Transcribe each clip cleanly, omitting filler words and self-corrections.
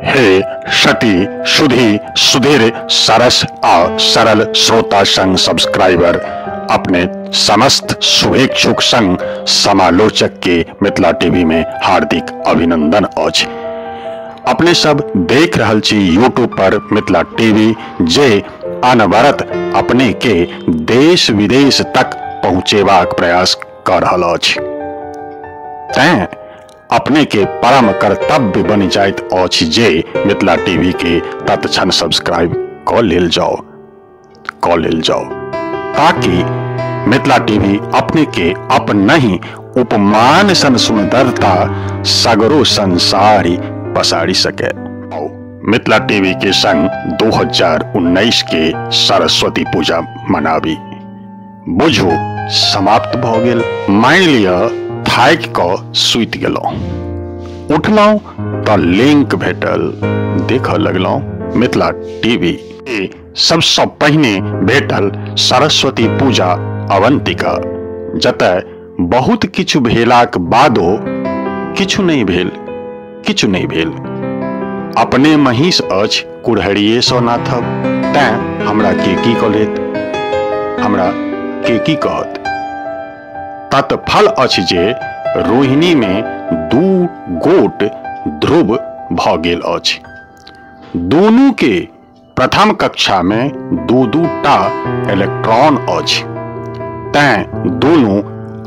हे सती सुधी सुधीर सरस आ सरल श्रोता संग सब्सक्राइबर, अपने समस्त शुभेच्छुक संग समालोचक के मिथिला टीवी में हार्दिक अभिनंदन अछि। अपने सब देख रहल छी यूट्यूब पर मिथिला टीवी, जे अनवरत अपने के देश विदेश तक पहुंचेबाक प्रयास कर रहल अछि। तैं अपने के परम कर्तव्य बनि जाइत अछि जे मिथिला टीवी के तत्क्षण सब्सक्राइब क लेल जाओ, ताकि मिथिला टीवी अपने के अपनहि उपमान सन सुंदरता सगरो संसारी पसारी सके। मिथिला टीवी के संग 2019 के सरस्वती पूजा मनाबी। बुझू समाप्त भ गेल। मान लिअ थाकि क सुति गेलहुँ, उठलहुँ त लिंक भेटल, देखऽ लगलहुँ मिथिला टीवी। सबसँ पहिने भेटल सरस्वती पूजा अवंतिका, जतय बहुत किछु भेलाक बादो किछु नहि भेल, किछु नहि भेल। अपने महीष अछि कुड़हरिए सँ नाथब, तैं हमरा के की कऽ लेत, हमरा के की कहत। तत्फल अछि जे रोहिणी में दू गोट ध्रुव भ गेल अछि। दोनों के प्रथम कक्षा में दू दू टा इलेक्ट्रॉन अछि, तैं दोनों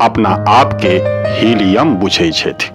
अपना आप के हीलियम बुझै छथि।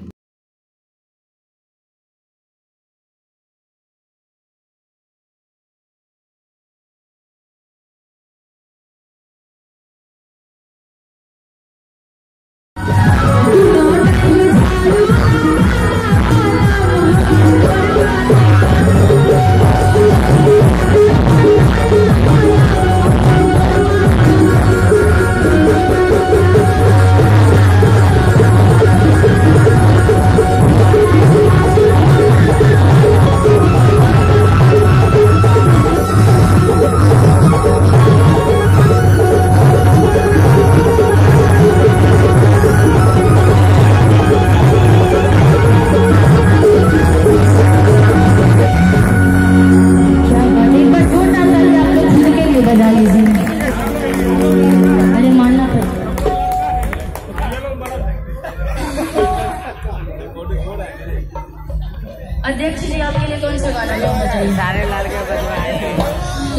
अध्यक्ष जी, आपके लिए कौन सा गाना बताइए? सारे लड़के बजवाए।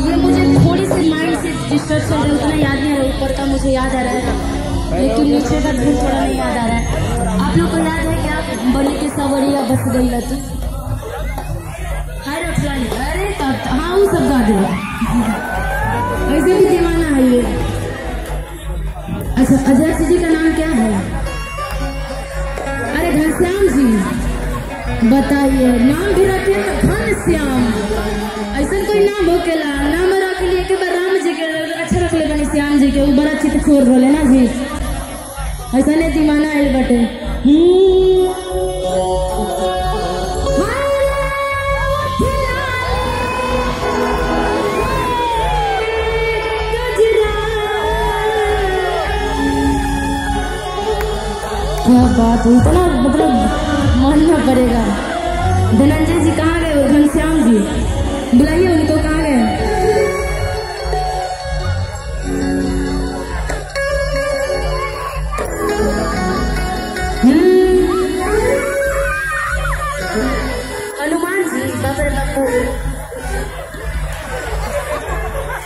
ये मुझे थोड़ी सी माइंड से डिस्टर्ब चल रहा है, उतना याद नहीं आ रहा। ऊपर का मुझे याद आ रहा है लेकिन नीचे का धुन थोड़ा नहीं याद आ रहा है। आप लोग को याद है क्या? बनी के सवरिया बस गई तू हर अरे तब हाँ वो सब गा दे, ऐसे भी दीवाना है ये। अच्छा, अध्यक्ष जी का नाम क्या है? अरे घनश्याम जी, बताइए नाम भी रखे ना घनश्याम, ऐसा कोई नाम हो केला नाम रख लिए के बार राम जी के अच्छा रख ले बनी श्याम जी के, वो बड़ा चितखोर रोले ना जी, ऐसा नहीं दीवाना आयल बटे। क्या बात है, इतना मतलब मानना पड़ेगा। धनंजय जी कहाँ गए? वो घनश्याम जी बुलाइए उनको, कहाँ गए? हनुमान जी, बाप रे बापू,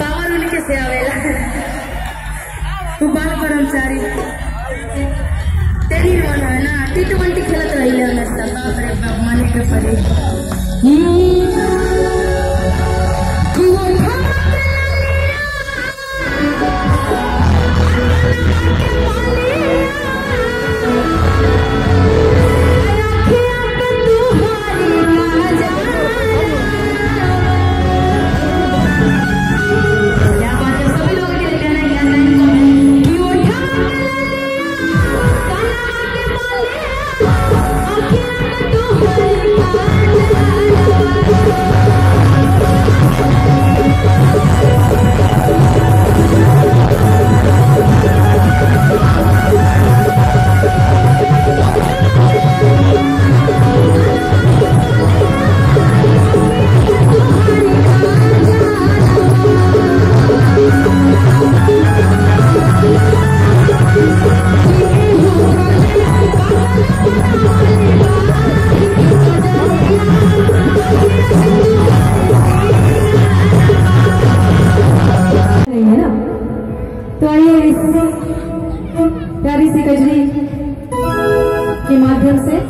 पावर उनके से आवेला। बाल कर्मचारी तेरी रोना है ना, टी20 खेलत रही है बाप रे बाप, माने के पड़े। Oh, तो आइए इस प्यारी सी कजरी के माध्यम से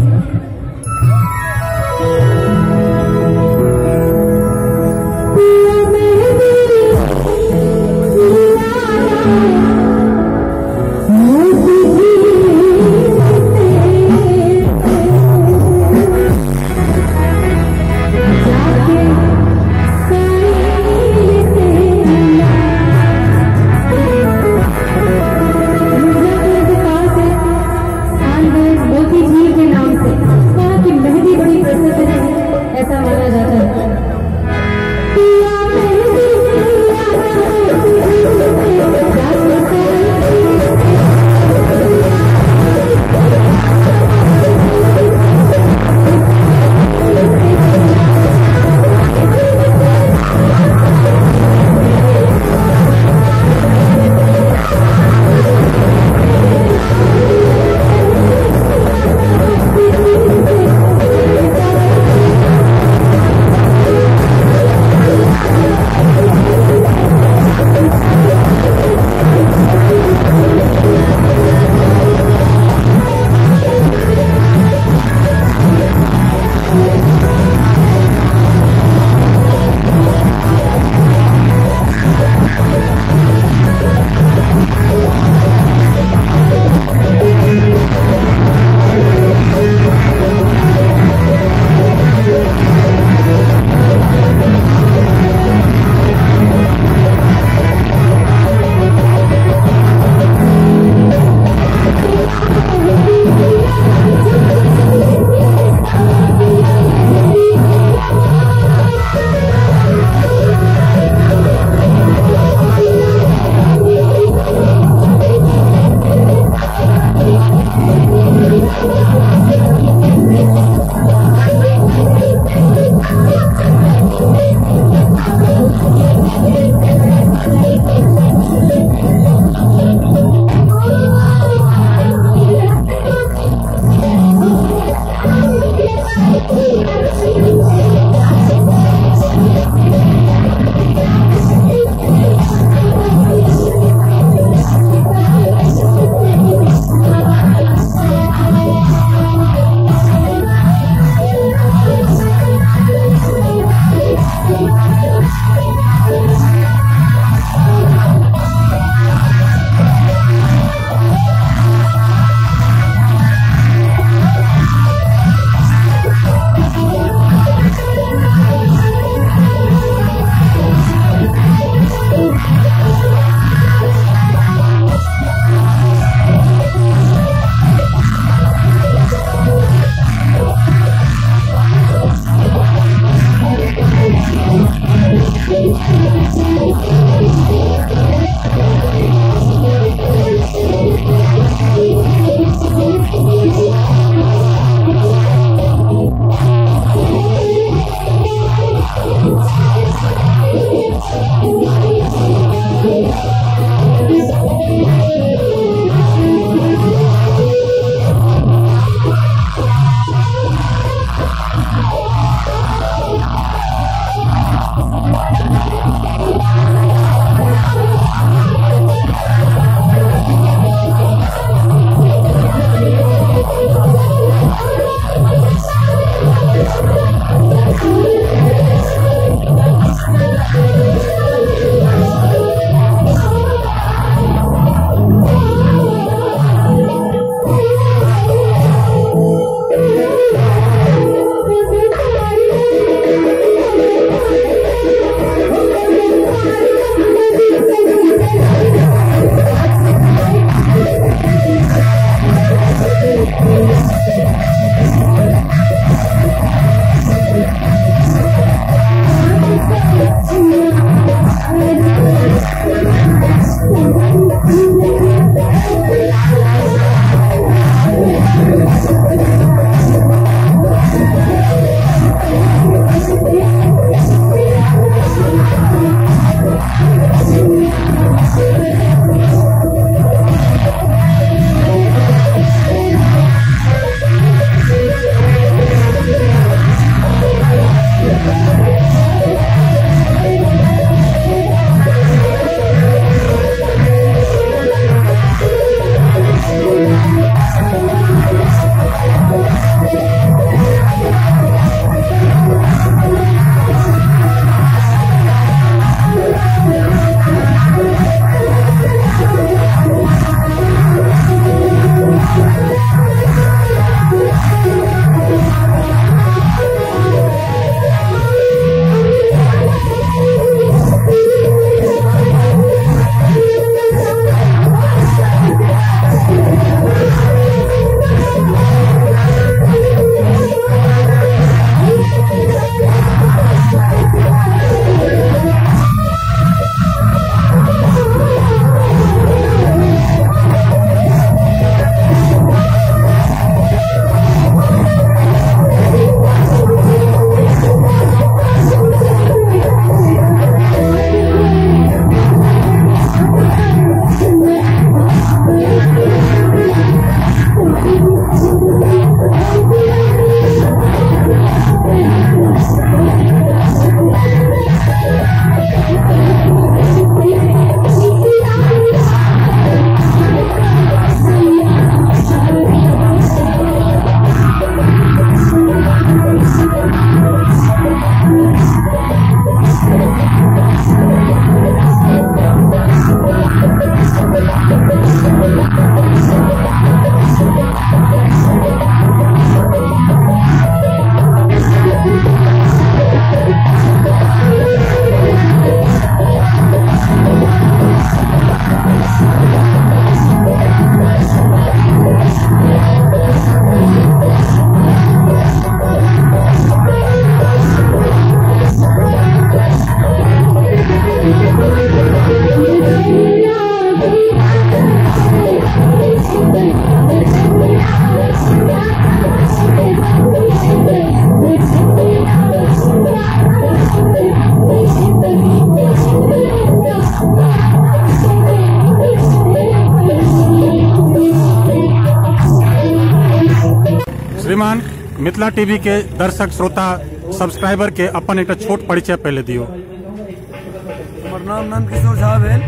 ऐसा माना जाता है। मिथिला टीवी के दर्शक श्रोता सब्सक्राइबर के अपन एक छोट परिचय पहले दियो। हमर नाम नंद किशोर झा भेल।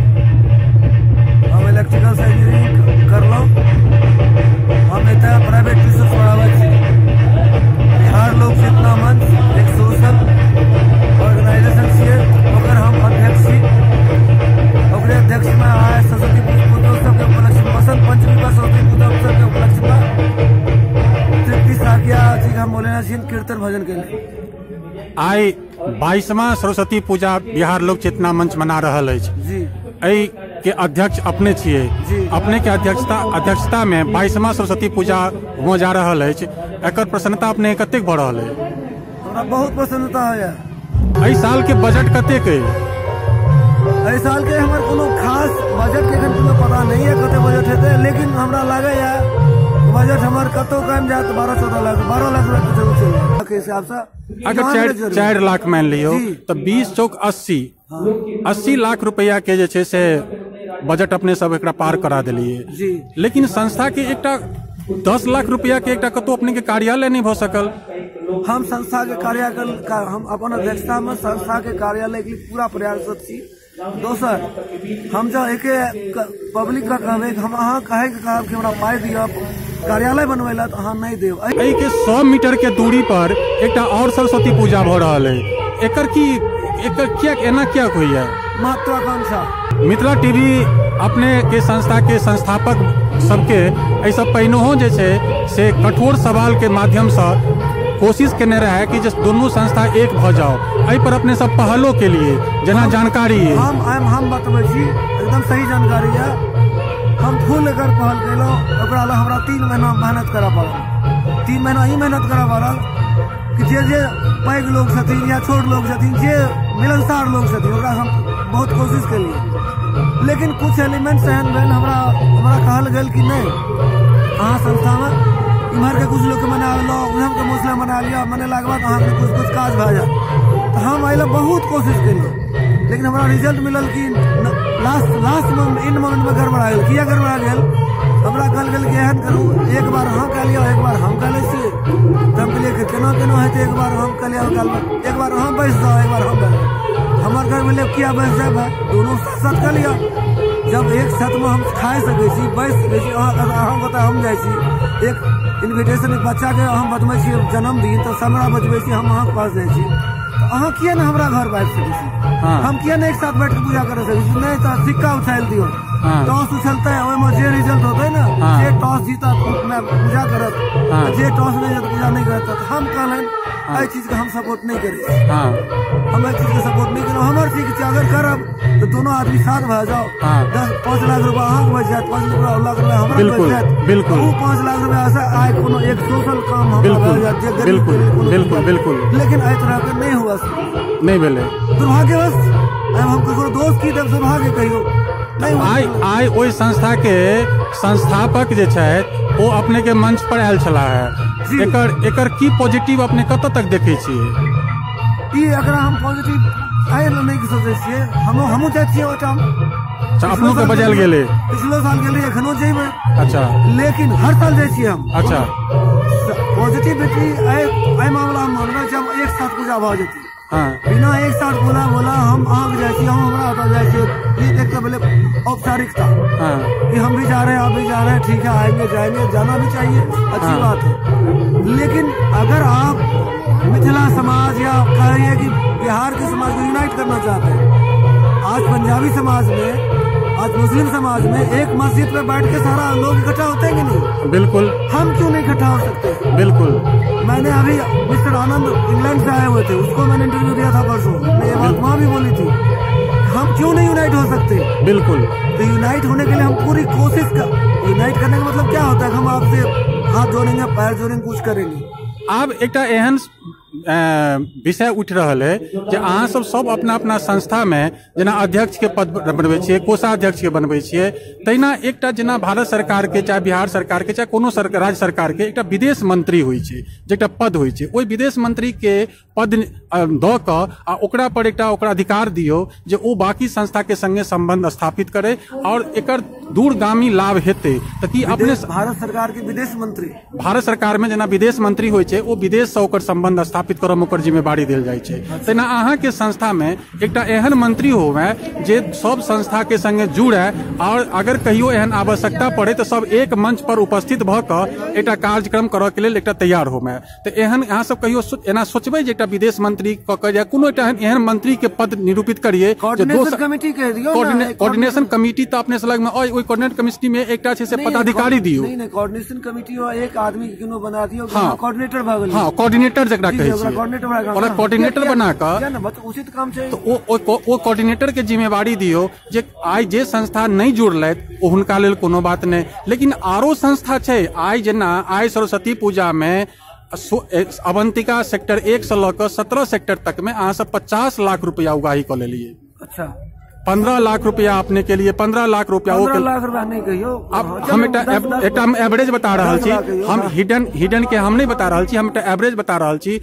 हम इलेक्ट्रिकल से इंजीनियरिंग करलहुँ। हम एतऽ प्राइवेट ट्यूशन पढ़ाबै छी। बिहार लोक चेतना मंच एक सोशल ऑर्गेनाइजेशन छियै, ओकर हम अध्यक्ष छी। ओकरे अध्यक्षमे आइ सरस्वती पूजोत्सव के उपलक्ष्यमे, बसंत पंचमी पर सरस्वती पूजोत्सव के उपलक्ष्यमे तृप्ति साकिया जी के हम बोलेने छियनि कीर्तन भजन के लिए। आइ 22वां सरस्वती पूजा बिहार लोक चेतना मंच मना रहल अछि। जी। एहि के अध्यक्ष अपने छियै। अपने के अध्यक्षता में 22वां सरस्वती पूजा हो जा रहल अछि। एकर प्रसन्नता अपने कतेक भऽ रहल अछि? हमरा बहुत प्रसन्नता होइए। एहि साल के बजट कतेक अछि? एहि साल के हमर कोनो खास बजट के एखन कोनो पता नहीं है कते बजट हेतै, लेकिन हमरा लागैए बजट हमर कतौ कम जायत 12-14 लाख, 12 लाख रुपया जरूर चलि के हिसाब से। अगर 4 लाख मान लियौ तऽ 20 चौक 80, 80 लाख रुपया के जे छै से बजट अपने सब एकरा पार करा देलियै। लेकिन संस्था के एकटा 10 लाख रुपया के एकटा कतौ अपने के कार्यालय नहीं भऽ सकल। हम संस्था के कार्यालय, हम अपन अध्यक्षता में संस्था के कार्यालय के पूरा प्रयासरत छी। दोसर, हम जब एके पब्लिक के कहबै, हम अहाँ कहे के कहब कि हमरा पाइ दिअ कार्यालय बनबै ला, तऽ अहाँ नहि देब। एहि के 100 मीटर के दूरी पर एकटा और सरस्वती पूजा भऽ रहल है। एकर की, एकर किया एना किया होइया? महत्वाकांक्षा। मिथिला टीवी अपने के संस्था के संस्थापक सबके एहि सब पहिनहो जे छै से कठोर सवाल के माध्यम से कोशिश केने रहे कि जे दुनू संस्था एक भऽ जाओ। एहि पर अपने सब पहलो के लिए जेना जानकारी हम बतबै छी, एकदम सही जानकारी है। हम फुल एकर पहल केलहुँ, ओकरा लए हमरा 3 महीना मेहनत करऽ पड़ल। 3 महीना ई मेहनत करऽ पड़ल कि जे जे पैघ लोग छथिन या छोट लोग छथिन, जे मिलनसार लोग छथिन, ओकरा हम बहुत कोशिश केलियै। लेकिन कुछ एलिमेंट्स एहन भेल, हमरा हमरा कहल गेल कि नहि, अहाँ संस्थामे इम्हरके कुछ लोगके मना लो, उम्हरके मुस्लिम मना लिअ, मनेलाके बाद अहाँके कुछ कुछ काज भए जायत। तऽ हम एहि लए बहुत कोशिश केलियै, लेकिन हमरा रिजल्ट मिलल कि लास्ट लास्ट एंड मोमेंटमे गड़बड़ा गेल। किया गड़बड़ा गेल? हमरा कहल गेल कि एहन करू, एक बार अहाँ कए लिअ, एक बार हम कए लै छियै। तऽ हम कहलियै कि केना केना हेतै, एक बार हम कए लिअ, एक बार अहाँ बैस जाउ, एक बार हम बैस। हमर घर भेलै किया बैस जाए भाई, दोनों साथ साथ कऽ लिअ। जब एक साथमे हम खाइ सकै छी, बैस सकै छी, अहाँ बताउ हम जाइ छी, एक इन्विटेशन एक बच्चाके हम बतबै छियै जन्मदिन, तऽ हमरा बजबै छी, हम अहाँके पास जाइ छी, तऽ अहाँ किया ने हमरा घर आबि सकै छी? हम किया ने एक साथ बैठ के पूजा कर सकै छी? नहि तऽ सिक्का उछालि दियौ, टॉस उछलतै, ओहिमे जे रिजल्ट होतै ने, जे टॉस जीतत ओहिमे पूजा करत, जे टॉस नहि जीतत पूजा नहि करत। तऽ हम कहलनि एहि चीजके हम सपोर्ट नहि करै छी, हम एहि चीजके सपोर्ट नहि करब। हमर चीज अगर करब तऽ दोनों आदमी साथ भए जाओ, 10-5 लाख रुपया अहाँके बचि जायत, 5 लाख रुपया हमरा बचि जायत, बिल्कुल 5 लाख रुपया से आइ कोनो एक सोशल काम हमरा भए जायत, जे गरीब बिल्कुल बिल्कुल। लेकिन एहि तरहके नहि हुआ, नहि भेलै दुर्भाग्यवश। हम ककरो दोस्त की देब, सौभाग्य कहियो नहि। आइ ओहि संस्था के संस्थापक जे छथि ओ अपने के मंच पर आयल छलाह है। एकर एकर की पॉजिटिव अपने कतऽ तक देखै छियै? ई एकरा हम पॉजिटिव एहि लए नहि सोचै छियै। हमहूँ जाइ छियै ओहिठाम। अच्छा, अपनो के बजायल गेलै? पिछलो साल गेलै, एखनो जेबै। अच्छा। लेकिन हर साल जाइ छियै हम। अच्छा। पॉजिटिविटी एहि मामला मे मानबै जब एक साथ पूजा भऽ जेतै। हाँ। बिना एक साथ बोला बोला हम अहाँ जाइ छी, हम हमरा ओतऽ जाइ छियै, ई एक भेलै औपचारिकता। हाँ। कि हम भी जा रहे हैं, आप भी जा रहे हैं, ठीक है, आएंगे जाएंगे, जाना भी चाहिए, अच्छी हाँ। बात है। लेकिन अगर आप मिथिला समाज या कहिए कि बिहार के समाज को यूनाइट करना चाहते हैं, आज पंजाबी समाज में, आज मुस्लिम समाज में एक मस्जिद में बैठ के सारा लोग इकट्ठा होते हैं कि नहीं? बिल्कुल। हम क्यों नहीं इकट्ठा हो सकते? बिल्कुल। मैंने अभी मिस्टर आनंद इंग्लैंड से आए हुए थे, उसको मैंने इंटरव्यू दिया था परसों, मैं ये बात वहाँ भी बोली थी, हम क्यों नहीं यूनाइट हो सकते? बिल्कुल। तो यूनाइट होने के लिए हम पूरी कोशिश कर, यूनाइट करने का मतलब क्या होता है? हम आपसे हाथ जोड़ेंगे, पैर जोड़ेंगे, कुछ करेंगे। आब एकटा एहन विषय उठि रहल है जे अहाँ सब सब अपना अपना संस्था में जेना अध्यक्ष के पद बनबै छियै, कोषाध्यक्ष के बनबै छियै, तहिना एकटा जेना भारत सरकार के चाहे बिहार सरकार के चाहे कोनो राज्य सरकार के एकटा विदेश मंत्री होइ छै, जे एकटा पद होइ छै, ओहि विदेश मंत्री के पद दऽ कऽ आ ओकरा पर एकटा ओकरा अधिकार दियौ जे ओ बाकी संस्था के संगे संबंध स्थापित करे और एकर दूरगामी लाभ हेतै। तऽ की अपने भारत सरकार के विदेश मंत्री, भारत सरकार में जेना विदेश मंत्री होइ छै, ओ विदेश से ओकर संबंध स्थापित करऽ मे ओकर जिम्मेवारी देल जाइ छै, तहिना अहाँके संस्था में एकटा एहन मंत्री होवे जे सब संस्था के संगे जुड़े और अगर कहियो एहन आवश्यकता पड़े तऽ सब एक मंच पर उपस्थित भऽ कऽ एकटा कार्यक्रम करऽ के लेल एकटा तैयार होमे। तऽ एहन अहाँ सब कहियो एना सोचबै जे एकटा विदेश मंत्री कऽ के या कोनो एकटा एहन मंत्री के पद निरूपित करिए, कोऑर्डिनेशन कमिटी कह दियौ। कोऑर्डिनेशन कमिटी तऽ अपने से लग में ओहि कोऑर्डिनेट कमिटी में एकटा छै से पदाधिकारी दियौ। नहीं नहीं, कोऑर्डिनेशन कमिटी एक आदमी के कोनो बना दियौ, कोऑर्डिनेटर भऽ गेल। हां, कोऑर्डिनेटर जकरा कहै छियै, ओकरा कोऑर्डिनेटर बना कऽ उचित काम छै। तऽ ओ कोऑर्डिनेटर के जिम्मेवारी दियौ जे आइ जे संस्था नहि जुड़लथि ओ हुनका लेल कोनो बात नहि, लेकिन आरो संस्था छै। आइ जेना आइ सरस्वती पूजा में अवंतिका सेक्टर 1 से लऽ कऽ 17 सेक्टर तक में अहाँ सब 50 लाख रुपया उगाही कऽ लेलियै। अच्छा, 15 लाख रुपया अपने के लिए, 15 लाख रुपया 15 लाख रुपया नहीं कहियो, हम एकटा एवरेज बता रहल छी, हम हिडन के हम नहीं बता रहल छी, हम एकटा एवरेज बता रहल छी।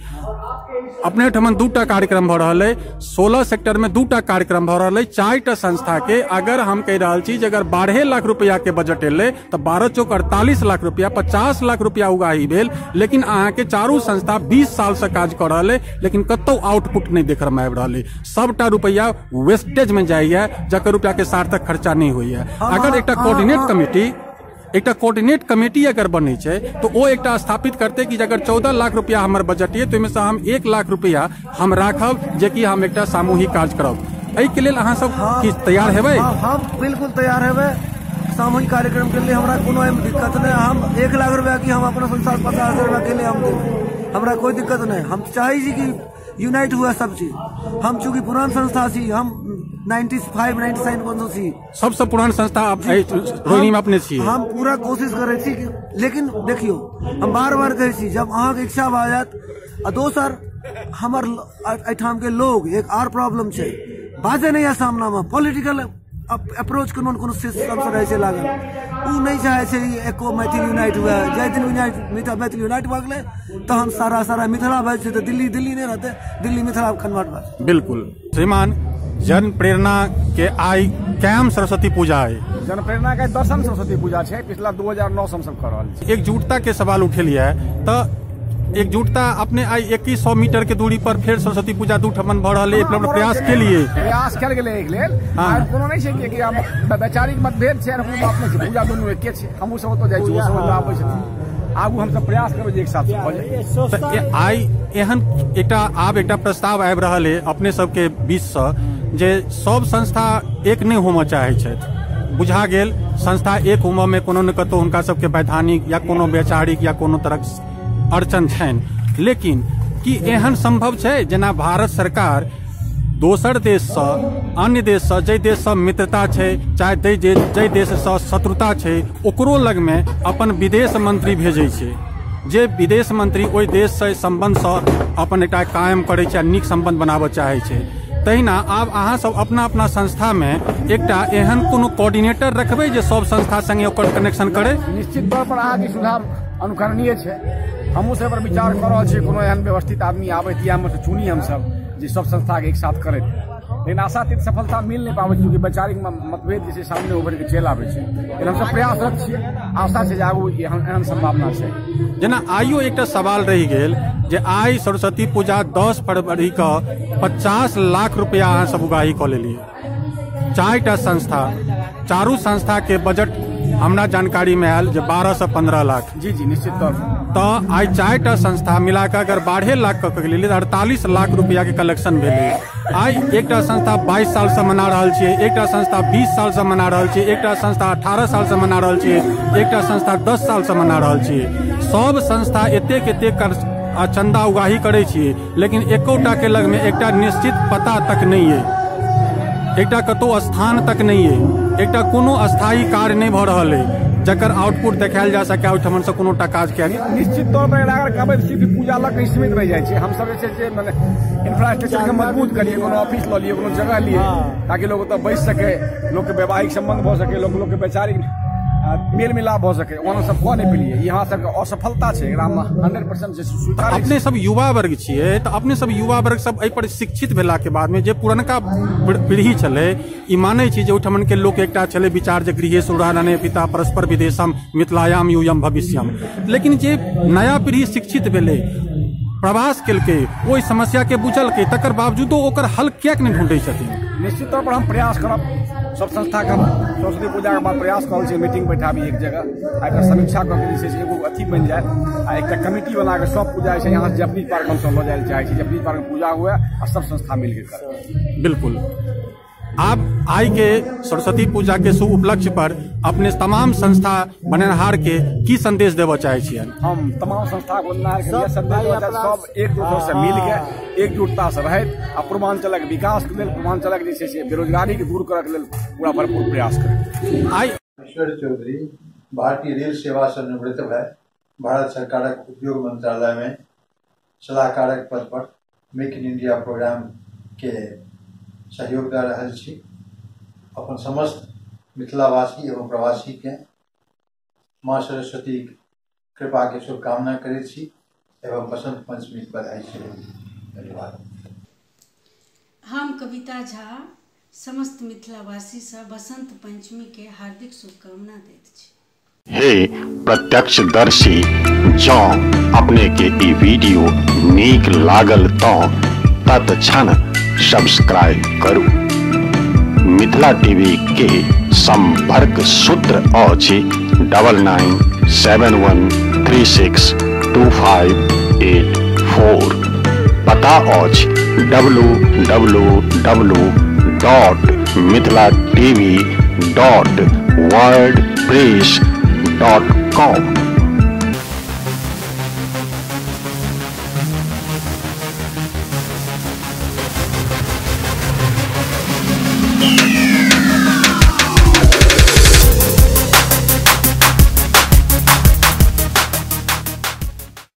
अपने ठमन 2टा कार्यक्रम भऽ रहल अइ, 16 सेक्टर में 2टा कार्यक्रम भऽ रहल अइ, 4टा संस्था के। अगर हम कहि रहल छी जे अगर 12 लाख रुपया के बजट एलै तऽ 12 चौक 48 लाख रुपया, 50 लाख रुपया उगाही भेल, लेकिन अहाँके चारू संस्था 20 साल से काज कऽ रहल अइ, लेकिन कतौ आउटपुट नहि देखऽ मे आबि रहल अइ। सबटा रुपया वेस्टेज में जाइए, जकर रुपया के सार्थक खर्चा नहीं होइए। अगर एकटा कोऑर्डिनेट कमिटी, एकटा कोऑर्डिनेट कमिटी अगर बनै छै तो ओ एकटा स्थापित करते कि अगर 14 लाख रुपया हमर बजट ये तो ओहिमे से हम 1 लाख रुपया हम राखब जेकि हम एकटा सामूहिक कार्य करब। एहिके लेल अहाँ सब की तैयार हेबै? हम बिल्कुल तैयार हेबै। सामूहिक कार्यक्रम के लिए हमरा कोनो दिक्कत नहीं। हम 1 लाख रुपया की हम अपना संस्था 50,000 रुपया के लिए हम देब, हमरा कोई दिक्कत नहीं। हम चाहे छी कि यूनाइट हुआ सब चीज। हम चूंकि पुरान संस्था छी, हम 95 97 छी, सबसे पुरान संस्था रोहिणी में अपने छी। हम पूरा कोशिश करै छी, लेकिन देखियो हम बार बार कहै छी, जब अहाँके इच्छा भऽ जायत। आ दोसर हमर एहिठाम के लोग एक आर प्रॉब्लम छै, बाजै नहीं है सामना में, पॉलिटिकल अप्रोच कोनो कोनो सिस्टम से रहै छै लागल। उ नहीं चाहे छै एको मैथिल यूनाइट हुए। जाहि दिन मैथिल यूनाइट भऽ गेलै तहन सारा सारा मिथिला भऽ जेतै, दिल्ली दिल्ली नहीं रहतै, दिल्ली मिथिला कन्वर्ट भऽ जेतै। बिल्कुल श्रीमान, जन प्रेरणा के आई कैम सरस्वती पूजा है, जन प्रेरणा के दसम सरस्वती पूजा छै, पिछला 2009 से हम सब कर रहल छी। एकजुटता के सवाल उठेलियै तऽ एकजुटता अपने आई 2100 मीटर के दूरी पर फेर सरस्वती पूजा 2 ठमन भऽ रहल है, प्रयास के लिए प्रयास कयल गेलै एहि लेल। कोनो नहि छै कि वैचारिक मतभेद छै, कोनो बात नहि छै, पूजा दुनू एके छै। हमहूँ सब ओतऽ जाइ छी, ओहो सब ओतऽ आबै छथिन। आगू हमसब प्रयास करबै जे एक साथ भऽ जाय। आइ एहन एकटा आब एकटा प्रस्ताव आबि रहल है अपने सबके बीचसँ जे सब संस्था एक नहि होमऽ चाहै छथि। बुझा गेल संस्था एक होमऽ मे कोनो ने कतहु हुनका सबके वैधानिक या कोनो वैचारिक या कोनो तरहक अड़चन छनि, लेकिन की एहन संभव छै जेना भारत सरकार दोसर देशसँ, अन्य देशसँ, जाहि देशसँ मित्रता छै चाहे जाहि देशसँ शत्रुता छै, ओकरो लगमे अपन विदेश मंत्री भेजै छै, जे विदेश मंत्री ओहि देशसँ सम्बन्धसँ अपन एकटा कायम करै छै आ नीक सम्बन्ध बनाबऽ चाहै छै। तहिना आब अहाँ सब अपना अपना संस्थामे एकटा एहन कोनो कोऑर्डिनेटर रखबै जे सब संस्था संगे ओकर कनेक्शन करै? निश्चित तौर पर अहाँके सुझाव अनुकरणीय छै। हमहूँ सब पर विचार कऽ रहल छी, कोनो एहन व्यवस्थित आदमी आबै तऽ चुनी हमसब जे सब संस्था के एक साथ करैत, लेकिन आशातीत सफलता मिल नहि पाबै छै, चूँकि वैचारिक मतभेद जे छै सामने उभरि के चलि आबै छै। लेकिन हमसब प्रयासरत छियै, आशा छै जे आगू एहन सम्भावना छै। जेना आइयो एकटा सवाल रहि गेल जे आइ सरस्वती पूजा 10 फरवरी के 50 लाख रुपया अहाँ सब उगाही कऽ लेलियै। 4टा संस्था, चारू संस्था के बजट हमरा जानकारी में आयल जे 12 से 15 लाख। जी जी, निश्चित तौर पर। तऽ आइ 4टा संस्था मिलाकर अगर 12 लाख के लेलियै तऽ 48 लाख रुपया के कलेक्शन भेलै। आइ एकटा संस्था 22 साल से मना रहल छियै, एकटा संस्था 20 साल से मना रहल छियै, एकटा संस्था 18 साल से मना रहल छियै, एकटा संस्था 10 साल से मना रहल छियै। सब संस्था एतेक एतेक चंदा उगाही करै छियै, लेकिन एकोटा के लगमे एकटा निश्चित पता तक नहि अइ, एकटा कतौ स्थान तक नहि अइ, एकटा कोनो अस्थायी कार्य नहि भऽ रहल अइ जकर आउटपुट देखायल जा सके, ओहिठाम से कोनो टा काज कयल। निश्चित तौर पर अगर कहबै सिर्फ पूजा लग सीमित रहि जाइ छै। हमसब जे छै से मने इंफ्रास्ट्रक्चर के मजबूत करिए, कोनो ऑफिस लऽ लियै, कोनो जगह लियै, ताकि लोग ओतऽ बैस सके, लोकके वैवाहिक संबंध भऽ सके, लोक लोकके वैचारिक मेल मिलाप भऽ सकै, ओना सब कऽ नहि पेलियै। ई हमरा सबके असफलता छै, एकरामे 100% जे स्वीकार। अपने सब युवा वर्ग छियै तऽ अपने सब युवा वर्ग सब एहि पर शिक्षित भेला के बाद में जे पुरनका पीढ़ी छलै, ई मानै छी जे ओहिठमन के लोक एकटा छलै विचार जे गृहेशु रहने पिता परस्पर विदेशम मिथिलायाम यूयम भविष्यम, लेकिन जे नया पीढ़ी शिक्षित भेलै, प्रवास केलकै, ओहि समस्या के बुझलकै, तकर बावजूदो ओकर हल किएक नहि ढूंढै छथिन? निश्चित तौर पर हम प्रयास करब, सब संस्था के हम सरस्वती पूजा के बाद प्रयास कऽ रहल छी मीटिंग बैठाबी एक जगह आ एकर समीक्षा कऽ के जे छै से एगो अथी बनि जाय आ एकटा कमिटी बना के सब पूजा जे छै यहाँ जपनीज पार्क हमसब लऽ जाय लए चाहै छी, जपनीज पार्क में पूजा हुए आ सब संस्था मिलके करे। बिल्कुल। आप आई के सरस्वती पूजा के शुभ उपलक्ष्य पर अपने तमाम संस्था बनेनहार के की संदेश देबऽ चाहै छियनि? हम तमाम संस्था बनेनहार के यह संदेश देबऽ चाहै छी, सब एक दूसरे से मिल के एकजुटता से रहैत आ पूर्वांचलक विकास के लेल, पूर्वांचलक जे छै से बेरोजगारी के दूर करऽ के लेल पूरा भरपूर प्रयास करै। आई ईश्वर चौधरी भारतीय रेल सेवा से निवृत्त भए भारत सरकारक उद्योग मंत्रालय में सलाहकारक पद पर मेक इन इंडिया प्रोग्राम के सहयोग दऽ रहल छी। अपन समस्त मिथिलावासी एवं प्रवासी के माँ सरस्वती कृपा के शुभकामना करै छी एवं बसंत पंचमी के बधाई सेहो। धन्यवाद। हम कविता झा समस्त मिथिलावासी से बसंत पंचमी के हार्दिक शुभकामना दैत छी। हे प्रत्यक्षदर्शी, जँ अपने के ई वीडियो नीक लागल तऽ तत्क्षण सब्सक्राइब करू। मिथिला टीवी के संपर्क सूत्र अछि 9971 36 25 84। पता अछि www.mithilatv.wordpress.com।